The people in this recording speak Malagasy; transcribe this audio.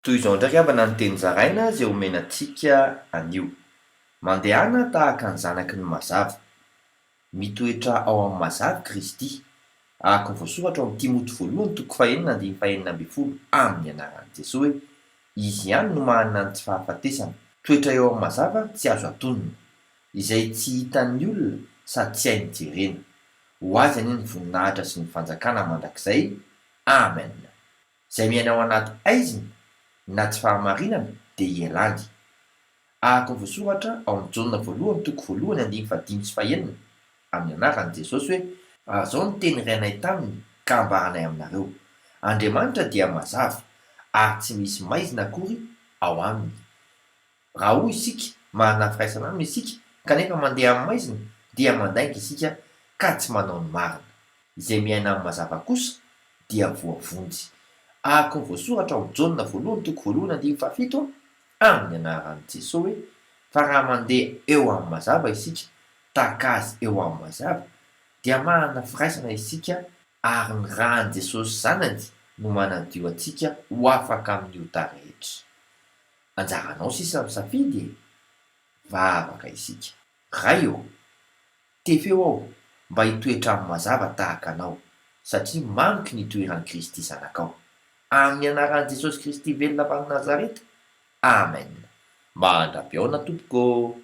Toy izao indray ry havana ny teny zaraina izay omena antsika anio. Mandehana tahaka ny zanaky ny mazava. Mitoetra ao amin'ny mazava Kristy, araka ny voasoratra ao amin'ny Timoty voalohany toko fahenina andininy fahenina ambin'ny folo amin'ny anaran'i Jesoa hoe, Izy ihany no manana ny tsy fahafatesana. Toetra eo amin'ny mazava tsy azo atonina, izay tsy hitan'ny olona sady tsy hainy jerena. Ho Azy anie ny voninahitra sy ny fanjakana mandrakizay. Amen. Izay miaina ao anaty haizina na tsy fahamarinana dia ialany. Araka ny voasoratra ao amin'ny Jaona voalohany toko voalohany andininy fahadimy sy fahenina, amin'ny anaran'i Jesosy hoe, Ary izao no teny renay taminy ka ambaranay aminareo, Andriamanitra dia mazava, ary tsy misy maizina akory ao aminy. Raha hoy isika, manana firaisana aminy isika, kanefa mandeha amin'ny maizina, dia mandainga isika ka tsy manao ny marina. Izay miaina amin'ny mazava kosa dia voavonjy. Araka ny voasoratra ao amin'ny Jaona voalohany toko voalohany andininy fahafito, amin'ny anaran'i Jesoa hoe, Fa raha mandeha eo amin'ny mazava isika, tahaka Azy eo amin'ny mazava, dia manana firaisana isika, ary ny ran'i Jesosy Zanany no manadio antsika ho afaka amin'ny ota rehetra. Anjaranao sisa misafidy e! Vavaka isika. Ray ô! Tefeo aho mba hitoetra amin'ny mazava tahaka Anao, satria mamiko ny hitoeran'i Kristy Zanakao. Amin'ny anaran'i Jesosy Kristy velona avy any Nazareta. Amen. Mandra-pihaona tompoko ô!